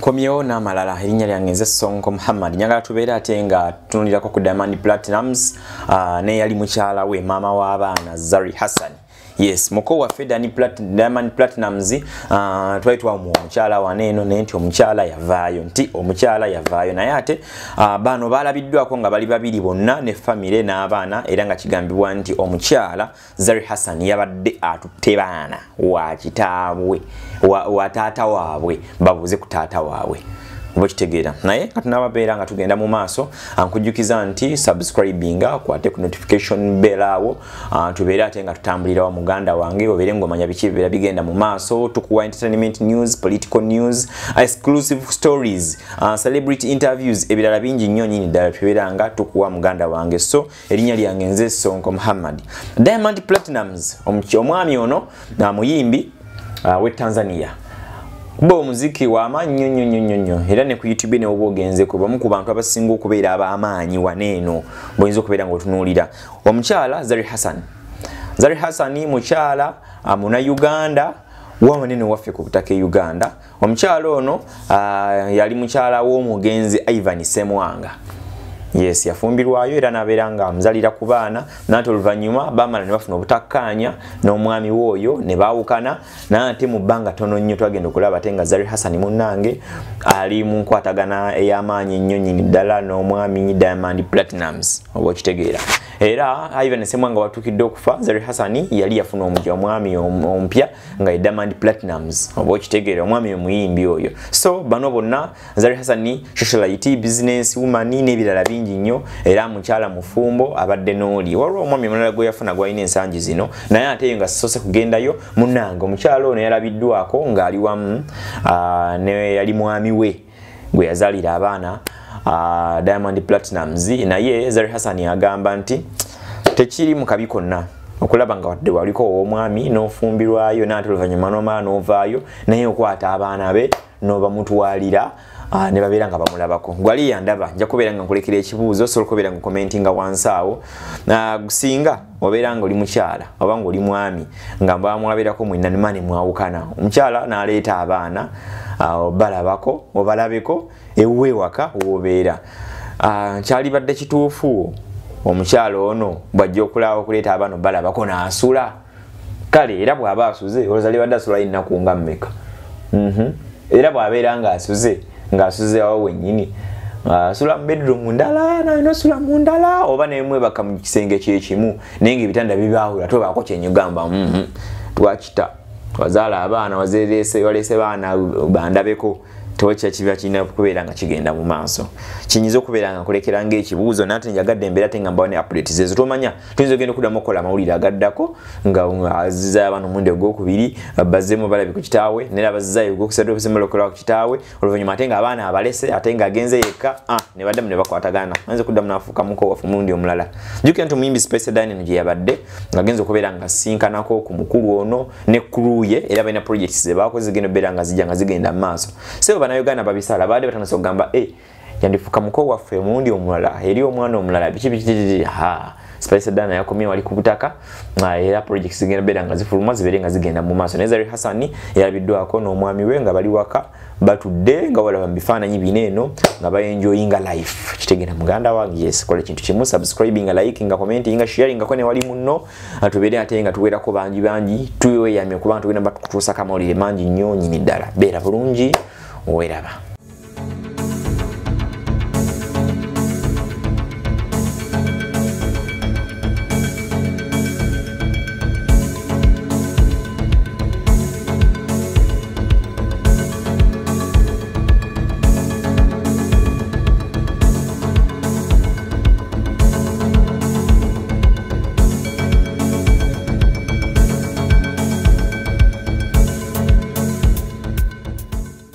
Nkomyewo n'amalala. Erinnya lyange nze Sonko Muhammad. Njagala tubeere ate nga tutunulirako ku Diamond Platnumz neyali mukyala we, maama w'abaana Zari Hassan. Yes, muko waffe Diamond Platnumz, twali twamuwa omukyala waneeno, naye nti omukyala yavaayo, nti omukyala yavaayo, naye ate bano balabiddwako nga bali babiri bonna ne famire n'abaana, era nga kigambibwa nti omukyala Zari Hassan yabadde atutte baana wa kitaabwe, wa taata waabwe, babuze ku taata waabwe. Oba kitegeera. Naye nga tunababeera nga tugenda mu maaso, nkujjukiza nti subscribinga, kwate ku notification bell awo, tubeere ate nga tutambulira wa muganda wange, obeere ng'omanya biki bibeera bigenda mu maaso. Tukuwa entertainment news, political news, exclusive stories, celebrity interviews, ebirala bingi nnyo nnyini ddala tubeera nga tukuwa muganda wange. So erinnya lyange nze Sonko Muhammad. Diamond Platnumz, omwami ono muyimbi we Tanzania, kuba omuziki w'amaanyi nnyo nnyo nnyo nnyo, era ne ku YouTube ne oba ogenzeko, bamu ku bantu abasinga okubeera ab'amaanyi waneeno bw'oyinza okubeera ng'otunuulira. Omukyala Zari Hassan, Zari Hassan mukyala Munnayuganda wawanene waffe ku butaka e Uganda. Omukyala ono yali mukyala w'omugenzi Ivan Ssemwanga. Yes, yafumbirwayo era n'abeera nga amuzalira ku baana, nate oluvannyuma baamala ne bafuna obutakkaanya n'omwami w'oyo ne baawukana, nate mu bbanga ttono nnyo twagenda okulaba ate nga Zari Hassan munnange ali mu nkwatagana ey'amaanyi ennyo nnyini ddala n'omwami Diamond Platnumz, oba okitegeera. Era Ivan Ssemwanga watuukidde okufa, Zari Hassan yali yafuna omwami omupya nga ye Diamond Platnumz, oba okitegeera, omwami omuyimbi oyo. So bano bonna Zari Hassan socialite, business woman n'ebirala bingi nnyo, era mukyala mufumbo abadde n'oli. Waliwo omwami omulala gwe yafuna gw'alina ensangi zino, naye ate nga sisoose kugendayo. Munnange omukyala ono yalabiddwako ng'ali wamu ne yali mwami we gwe yazaalira abaana, Diamond Platnumz. Naye Zari Hassan agamba nti tekiri mu kabi konna okulaba nga wadde waliko ow'omwami n'ofumbirwayo, n'ate oluvannyuma n'omala n'ovaayo, naye okwata abaana be n'obamutwalira ne babeera nga bamulabako. Gwali yandaba, nja kubeera nga nkulekera ekibuuzo, osobola okubeera nga commentinga wansi awo. Singa obeera nga oli mukyala oba nga oli mwami nga mwamulabeerako mwenna ne mwawukana, omukyala n'aleeta abaana balabako obalabeko ewuwe ewaka w'obeera, kyalibadde kituufu omukyala ono bw'ajja okulaba okuleeta abaana balabako n'asula? Kale era bw'aba asuze, olowooza alibadde asulayo ennaku nga mmeka? Era bw'abeera ng'asuze, ng'asuze awo wennyini, asula mu bedroom ndala nosula mu ndala, oba nemwebaka mu kisenge kyekimu naye ng'ebitanda bibaawula, tobaako kyenyugamba twakita wazaala abaana, waleese baana bandabeko, tewakya kiba kirina kubeera nga kigenda mu maaso. Kiyinza okubeera nga nkulekera ng'ekibuuzo, nate njagadde embeera ate nga mbawo ne updates ezo. Tomanya, tuyinza ogenda okuddamu okukola amawulire agaddako nga azizaayo abaana omulundi ogwokubiri, bazzeemu balabe ku kitaawe, naye abazizaayo ogwokusatu bazzeemu okulaba ku kitaawe, oluvannyuma ate ng'abaana abalese ate ng'agenze yekka, ne baddamu ne bakwatagana, ayinza okuddamu n'afuuka muko waffe omulundi omulala. Jjukira nti omuyimbi Spice Diana gye yabadde ng'agenza okubeera nga asinkanako ku mukulu ono ne crew ye, era balina projects ze baakoze zigenda okubeera nga zijja nga zigenda mu maaso. Sebo Bannayuganda babisala baadde batandise okugamba yandifuuka muko waffe omulundi omulala eri omwana omulala, biki biki. Ha, Spice Diana yakomye wali ku butaka, era projects zigenda beera nga zifuluma zibeere nga zigenda mu maaso. Naye Zari Hassan yalabiddwako n'omwami we nga bali waka batudde nga walaba mu bifaananyi bino eno nga baenjoyinga life. Kitegeera muganda wange? Yes, kola ekintu kimu: subscribinga, likinga, commentinga, sharingako ne wali munno, tubeere ate nga tuwerako bangi bangi, tuweyamye kubanga tugenda batukutuusako amawulire mangi nnyo nnyini ddala. Beera bulungi, weeraba.